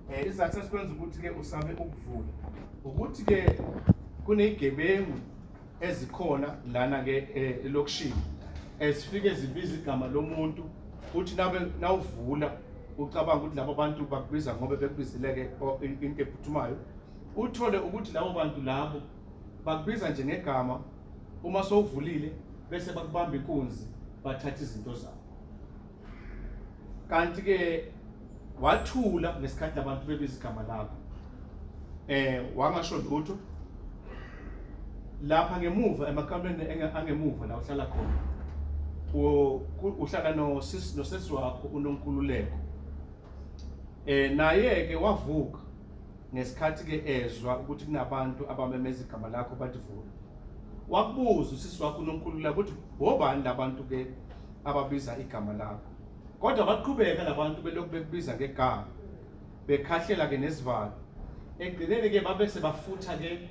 Isizathu esikwenza ukuthi ke usabe ukuvula ukuthi ke kunezigebengu ezikhona lana ke elokishini ezifike zibiza igama lomuntu, uthi nabe nawuvula ucabanga ukuthi labo bantu bakubiza ngoba bekubizile ke into ephuthumayo, uthole ukuthi labo bantu labo bakubiza nje ngegama. Uma sowuvulile bese bakubamba inkunzi, bathatha izinto zabo. Kanti ke wathula ngesikhathi labantu bebiza igama lakho, wangasho lutho. Lapha ngemuva emakameleni angemuva la uhlala khona, uhlala nosisi nosesi wakho uNonkululeko. Naye ke wavuka ngesikhathi ke ezwa ukuthi kunabantu abamemeza igama lakho bathi vula. Wakubuza usisi wakho uNonkululeko ukuthi wobani labantu ke ababiza igama lakho, kodwa baqhubeka labantu belokhu bekubiza ngegama, bekhahlela ke nesivalo. Ekugcineni ke babe sebafutha ke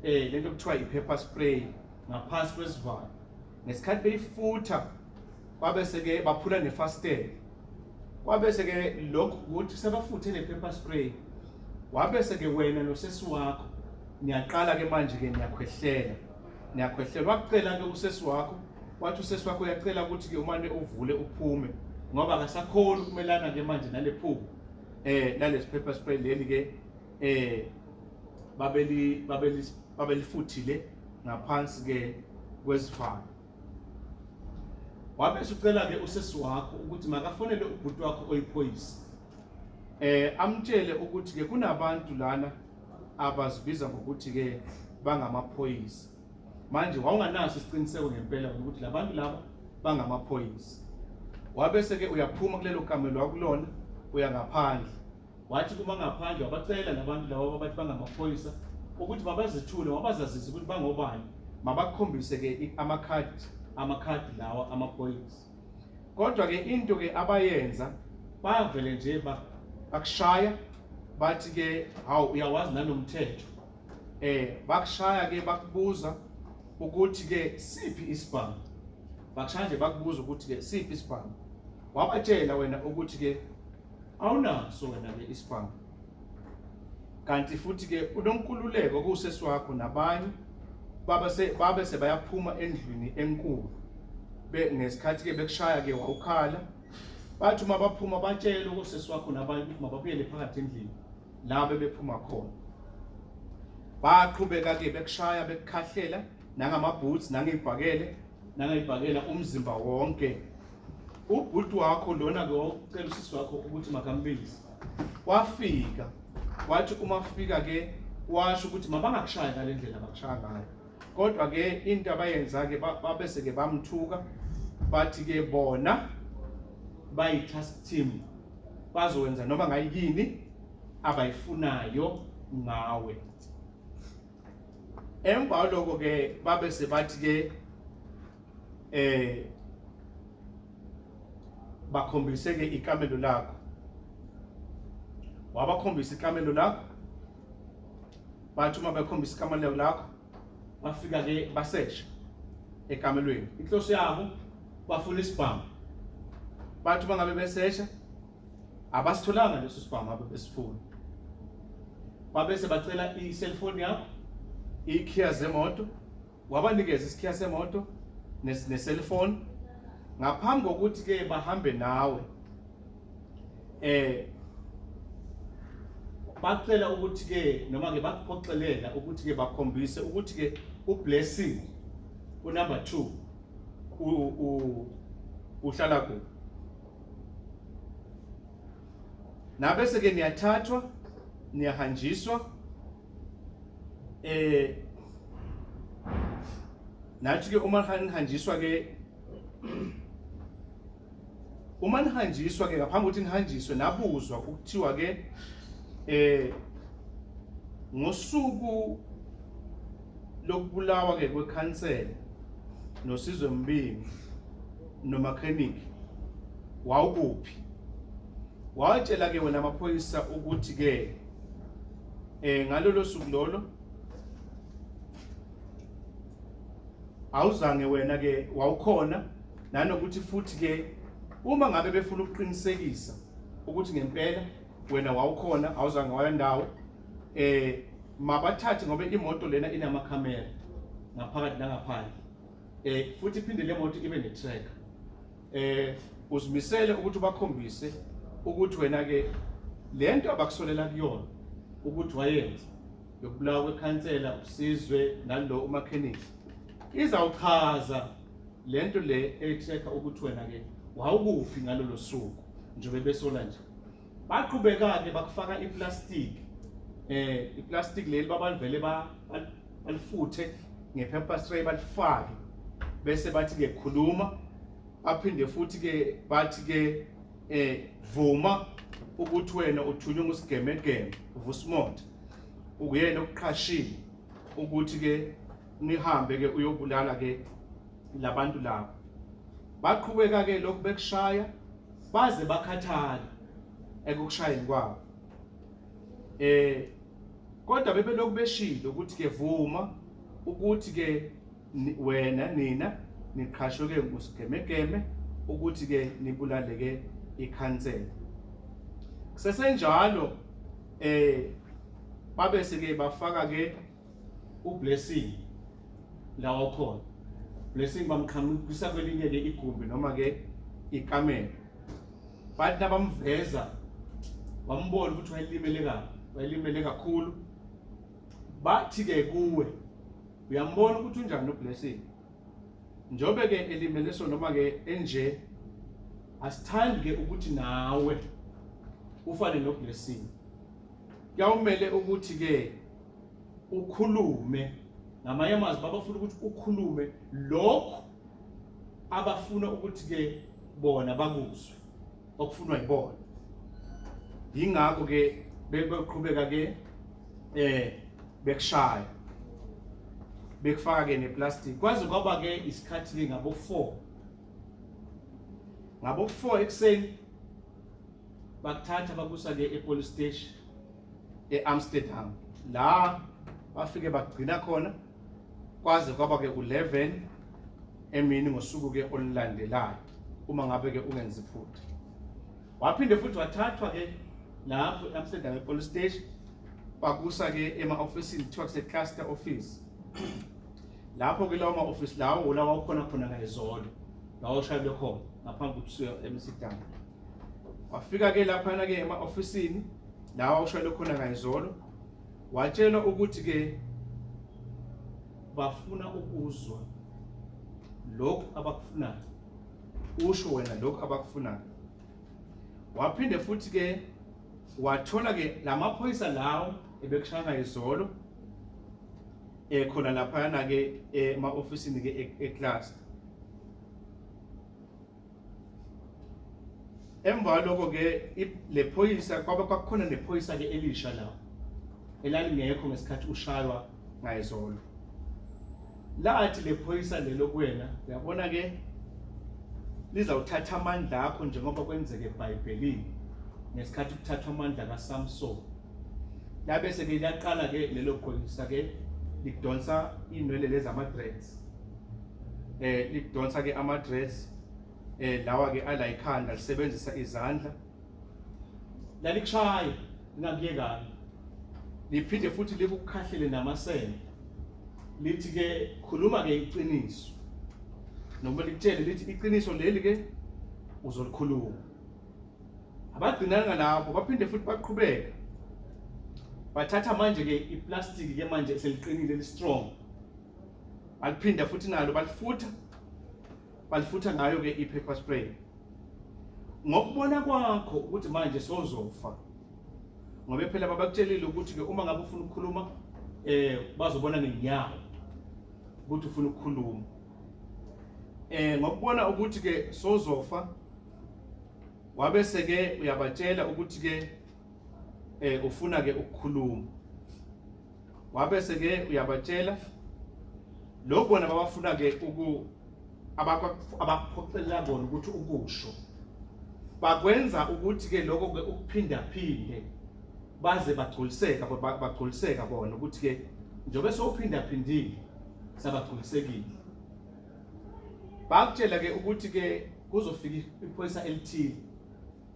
lento kuthiwa i-pepper spray ngaphansi kwesivalo. Ngesikhathi beyifutha kwabe seke baphula nefastela, kwabe seke lokhu ukuthi sebafuthe le pepper spray, wabe seke wena nosesi wakho niyaqala ke manje ke niyakhwehlela, niyakhwehlela. Wakucela ke usesi wakho, wathi usesi wakho uyacela ukuthi ke umane uvule uphume ngoba akasakhoni ukumelana ke manje nale phupho nalesi pepper spray leli ke babeli babeli babelifuthile ngaphansi ke kwesivalo. Wabe usucela ke usesi wakho ukuthi makafonele ubhuti wakho oyiphoyisa, amtshele ukuthi ke kunabantu lana abazibiza ngokuthi ke bangamaphoyisa. Manje wawunganaso isiqiniseko ngempela ukuthi labantu laba bangamaphoyisa. Wabe seke uyaphuma kulelo kamelo wakulona, uya ngaphandle. Wathi kuma ngaphandle wabacela labantu laba abathi bangamaphoyisa ukuthi mabazithule, wabazazise ukuthi bangobani, mabakhombise ke amakhadi lawa amaphoyisa. Kodwa ke into ke abayenza, bavele nje bakushaya, bathi ke hawu, uyawazi nanomthetho. Bakushaya ke bakubuza ukuthi ke siphi isibhamu, bakushaya nje bakubuza ukuthi ke siphi isibhamu. Wabatshela wena ukuthi ke awunaso wena ke isibhamu, kanti futhi ke uNonkululeko kusesi wakho nabanye babe sebayaphuma endlini enkulu ngesikhathi ke bekushaya ke wawukhala. Bathi uma baphuma batshele usesi wakho nabanye ukuthi mababuyele phakathi endlini la bebephuma khona. Baqhubeka ke bekushaya, bekukhahlela nangama-boots, nangey'bhakele, nangey'bhakela umzimba wonke. Ubhuti wakho lona ke wawucela usisi wakho ukuthi makambize, wafika. Wathi uma fika ke washo ukuthi mabangakushaya ngale ndlela bakushaya ngayo, kodwa ke into abayenza ke babese ke bamthuka, bathi ke bona bayi-task team, bazowenza noma ngayini abayifunayo ngawe. Emva kwaloko ke babe sebathi ke bakhombise ke ikamelo lakho. Wabakhombisa ikamelo lakho. Bathi uma bekhombisa ikamelo lakho, bafika ke basesha ekamelweni. Inhloso yabo bafuna isibhamu. Bathi uma ngabe besesha abasitholanga leso sibhamu abebesifuna. Babese bacela i-cellphone yakho, ikhiya zemoto. Wabanikeza isikhiya semoto ne-cellphone. Ngaphambi kokuthi ke bahambe nawe, bacela ukuthi ke noma ke bakuphoxelela ukuthi ke bakhombise ukuthi ke uBlessing unumber 2 uhlala kuphi. Nabese ke niyathathwa niyahanjiswa. Nathi ke uma nihanjiswa ke, uma nihanjiswa ke, ngaphambi kokuthi nihanjiswe nabuzwa ukuthiwa ke ngosuku lokubulawa ke kwekhansela noSizwe Mbimi noMakhenik wawukuphi. Watshela ke wena amaphoyisa ukuthi ke ngalolo suku lolo awuzange wena ke wawukhona, nanokuthi futhi ke uma ngabe befuna ukuqinisekisa ukuthi ngempela Wena wawukhona, awuzange waya ndawo. Mabathathe ngoba imoto lena inamakhamera ngaphakathi nangaphandle, futhi iphinde le moto ibe ne-tracker. Uzimisele ukuthi ubakhombise ukuthi wena ke lento abakusolela kuyona ukuthi wayenza yokubulawa kwekhansela uSizwe nalo umakhenikhi, izawuchaza lento le eyi-tracker ukuthi wena ke wawukuphi ngalolo suku njengoba besola nje. Baqhubeka-ke bakufaka iplastic, iplastic leli babalivele balifuthe nge-pepper spray, balifake, bese bathi-ke khuluma. Baphinde futhi-ke bathi-ke vuma ukuthi wena uthunywe ngusigemegeme uVusimuzi, ukuyena okuqhashile ukuthi-ke nihambe-ke uyobulala-ke labantu labo. Baqhubeka-ke lokhu bekushaya baze bakhathala ekukushayeni kwabo. Kodwa bebelokhu beshilo ukuthi ke vuma ukuthi ke wena nina niqhashwe ke ngusigemegeme ukuthi ke nibulale ke ikhansela. Kusesenjalo babese ke bafaka ke uBlessing lawo khona. Blessing bamqhamukisa kwelinye ke igumbi noma ke ikamelo. Bathi nabamveza wambona ukuthi wayelimele kabi, wayelimele kakhulu. Bathi ke kuwe uyambona ukuthi unjani uBlessing, njobe ke elimele so noma ke enje, asithandi ke ukuthi nawe ufane noBlessing. Kuyawumele ukuthi ke ukhulume. Ngamanye amazwi babafuna ukuthi ukhulume lokhu abafuna ukuthi ke bona bakuzwe, okufunwa yibona. Yingakho ke beqhubeka ke bekushaya, bekufaka ke neplastic, kwaze kwaba ke isikhathi ke ngabo 4, ngabo 4 ekuseni bakuthatha bakusa ke epolice station eAmsterdam, la bafike bagcina khona kwaze kwaba ke u11 emini ngosuku ke olulandelayo, uma ngabe ke ungenzi iphutha. Waphinde futhi wathathwa ke lapho eAmsterdam epolice station, bakusa ke ema-ofisini, kuthiwa kuse-cluster office. Lapho ke lawo ma-office lawo lawa ukhona khona ngayizolo, lawo oshayelwe khona ngaphambi kokuthi usuye eMsidam. Wafika ke laphana ke ema-ofisini lawa ushayelwe khona ngayizolo, watshelwa ukuthi ke bafuna ukuzwa lokhu abakufunayo, usho wena lokhu abakufunayo. Waphinde futhi ke wathola ke lamaphoyisa lawo ebekushaya ngayizolo khona laphayana ke ema-ofisini ke ecluster. Emva lokho ke le phoyisa, kwaba kwakukhona nephoyisa ke elisha la elalingekho ngesikhathi ushaywa ngayizolo. Lathi le phoyisa lelo kuwena, uyabona ke lizawuthatha amandla akho njengoba kwenzeke eBhayibhelini ngesikhathi kuthathwa amandla kaSamson. Labe seke liyaqala ke lelo phoyisa ke lidonsa inwele lezi ama-dreads, lidonsa ke ama-dreads lawa ke ala ikhanda, lisebenzisa izandla, lalikushaya lingakuyekani, liphinde futhi likukhahlele namasende, lithi ke khuluma ke iqiniso, noma likutshele lithi iqiniso leli ke uzolikhuluma. Abagcinanga lapho, baphinde futhi baqhubeka bathatha manje ke iplastic ke manje seliqinile, li-strong, baliphinda futhi nalo balifutha, balifutha ngayo ke i-pepper spray. Ngokubona kwakho ukuthi manje sozofa, ngoba phela babakutshelile ukuthi ke uma ngabe ufuna ukukhuluma bazobona ngenyawo ukuthi ufuna ukukhuluma. Ngokubona ukuthi ke sozofa, wabe seke uyabatshela ukuthi ke ufuna ke ukukhuluma. Wabe seke uyabatshela lokhu bona babafuna ke uku abakuphoqelela bona ukuthi ukusho. Bakwenza ukuthi ke lokho ke ukuphinda phinde baze bagculiseka, bagculiseka bona ukuthi ke njengoba sowuphinda phindile sabagculisekile. Bakutshela ke ukuthi ke kuzofika iphoyisa elithile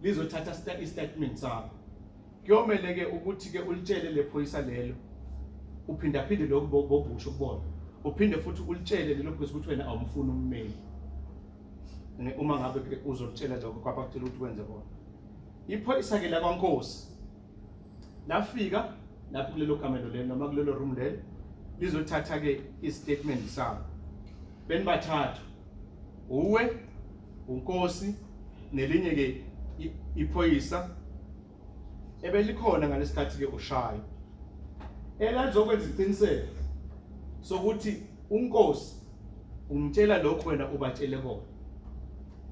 lizothatha istatement sakho. Kuyomele ke ukuthi ke ulitshele le phoyisa lelo uphindaphinde lokhu bokusho kubona. Uphinde futhi ulitshele lelo phoyisa ukuthi wena awumfuni ummeli. Uma ngabe ke uzolitshela nje kwapha kutshela ukuthi wenze kona. Iphoyisa ke lakwaNkosi lafika lapho kulelo kamelo lelo noma kulelo room lelo lizothatha ke istatement sabo. Benibathathu uwe uNkosi nelinye ke iphoyisa ebelikhona ngalesikhathi ke ushayo elalizokwenza iqiniseko sokuthi uNkosi umtshela lokho wena ubatshele kona.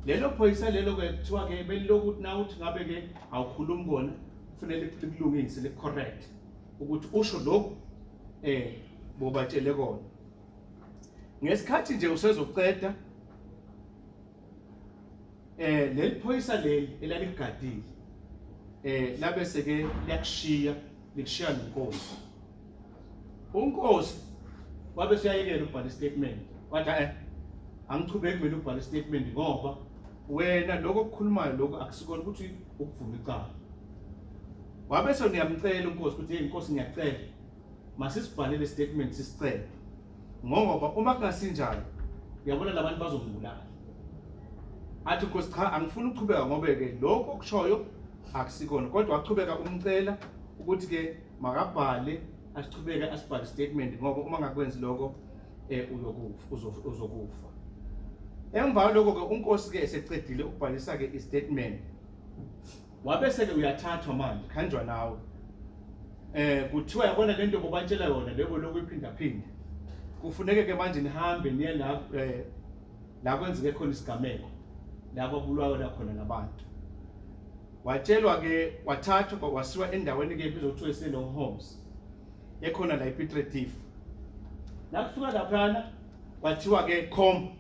Lelo phoyisa lelo ke kuthiwa ke beliloku ukuthi na uthi ngabe ke awukhulumi kona kufanele likulungise licorrect ukuthi usho lokhu bobatshele kona. Ngesikhathi nje usezoceda leli phoyisa leli elaligadile labe seke liyakushiya likushiya noNkosi. UNkosi wabe seyayekela ukubhala istatement, wathi angichubeki mina ukubhala istatement ngoba wena lokho okukhulumayo lokho akusikona ukuthi ukuvuma icala. Wabe seniyamcela uNkosi ukuthi hey Nkosi ngiyacela masisibhalele istatement sisicele ngoba uma kungasinjalo uyabona labantu bazongibulala. Athi Nkosi cha angifuni ukuchubeka ngoba ke lokho okushoyo akusikona, kodwa wachubeka umcela ukuthi ke makabhale asichubeke asibhale statement ngoba uma ngakwenzi lokho uyokufa, uzokufa. Emva kwalokho ke uNkosi ke esecedile ukubhalisa ke istatement wabe seke uyathathwa manje khanjwa nawe kuthiwa yabona lento bobatshela yona lebo lokhu iphinda phinda kufuneke ke manje nihambe niye la la kwenzeke khona isigameko la kwabulawa la khona nabantu. Watshelwa ke wathathwa wasiwa endaweni ke ebizwa kuthiwa ise-Long Homes ekhona la ePiet Retief. Nakufika laphana kwathiwa ke khomba,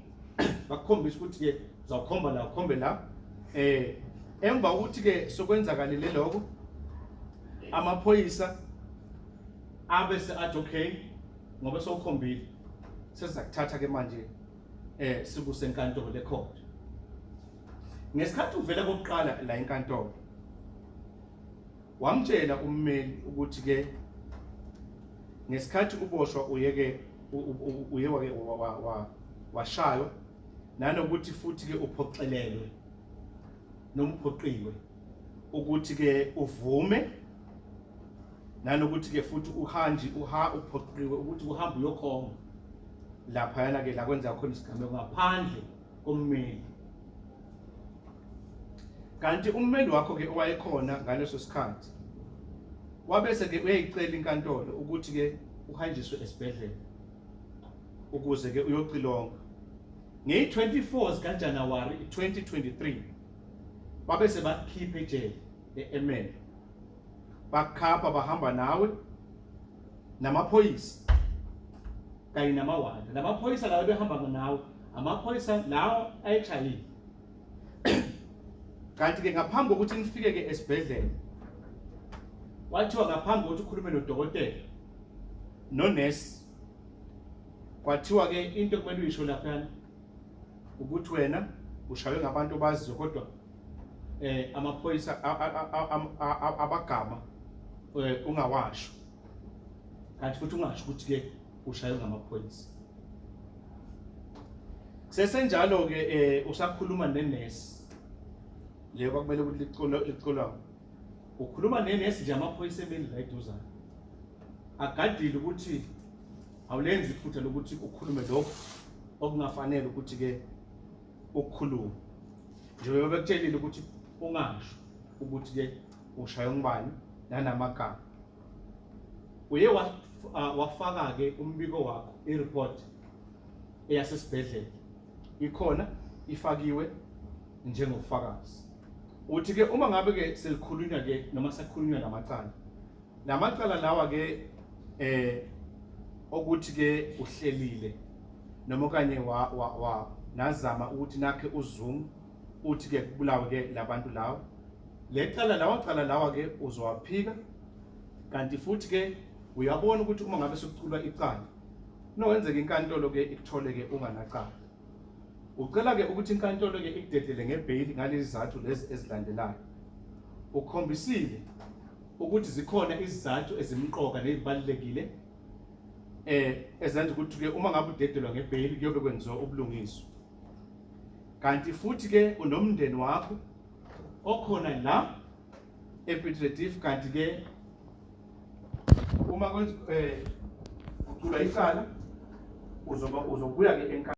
bakukhombisa ukuthi ke uzawukhomba la ukhombe la. Emva kokuthi ke sokwenzakalile lokho amaphoyisa abe se-athi okay ngoba sewukhombile sesizakuthatha ke manje sikusenkantolo lecourt. Ngesikhathi uvela kokuqala la enkantolo wamtshela ummeli ukuthi ke ngesikhathi uboshwa uyeke uye wake washaywa nanokuthi futhi ke uphoxelelwe noma uphoqiwe ukuthi ke uvume nanokuthi ke futhi uhanji uha uphoqiwe ukuthi uhambe uyokhomba laphayana ke la kwenzeka khona isigameko ngaphandle kommeli. Kanti ummeli wakho ke owayekhona ngaleso sikhathi wabese ke uyayicela inkantolo ukuthi ke uhanjiswe esibhedlela ukuze ke uyocilonga. Ngeyi-24 zikaJanuwari 2023 babe sebakhipha ejele e-Ermelo, bakukhapha bahamba nawe namaphoyisa kanye namawanda. Lamaphoyisa lawa behamba nawe amaphoyisa lawo ayeshayile. Kanti ke ngaphambi kokuthi nifike ke esibhedlela kwathiwa ngaphambi kokuthi ukhulume nodokotela nonesi kwathiwa ke into ekumele uyisho laphana ukuthi wena ushaywe ngabantu obaziyo kodwa amaphoyisa abagama ungawasho, kanti futhi ungasho ukuthi ke ushaywe ngamaphoyisa. Kusesenjalo ke usakhuluma nenesi leyo kwakumele ukuthi liculwa, ukhuluma nenesi nje amaphoyisa emini la eduzane agadile ukuthi awulenzi iphutha lokuthi ukhulume lokho okungafanele ukuthi ke ukukhulume, njengoba bekutshelile ukuthi ungasho ukuthi ke ushaywe ngubani nanamagama. Uye wafaka ke umbiko wakho, i-report eyasesibhedlela ikhona ifakiwe njengobufakazi. Uthi ke uma ngabe ke selikhulunywa ke noma sekukhulunywa lamacala, lamacala lawa ke okuthi ke uhlelile noma okanye wa nazama ukuthi nakhe uzungu uthi ke kubulawe ke labantu lawo, lecala lawa cala lawa ke uzowaphika. Kanti futhi ke uyabona ukuthi uma ngabe sekuculwa icala kunokwenzeka inkantolo ke ikuthole ke unganacala. Ucela ke ukuthi inkantolo ke ikudedele ngebheyili ngalezi zathu lezi ezilandelayo. Ukhombisile Ukuthi zikhona izizathu ezimqoka nezibalulekile ezenza ukuthi ke uma ngabe udedelwa ngebheyili kuyobe kwenziwa ubulungiswa. Kanti futhi ke unomndeni wakho okhona la ePiet Retief, kanti ke uma kuculwa icala uzoba uzobuya ke enkantolo.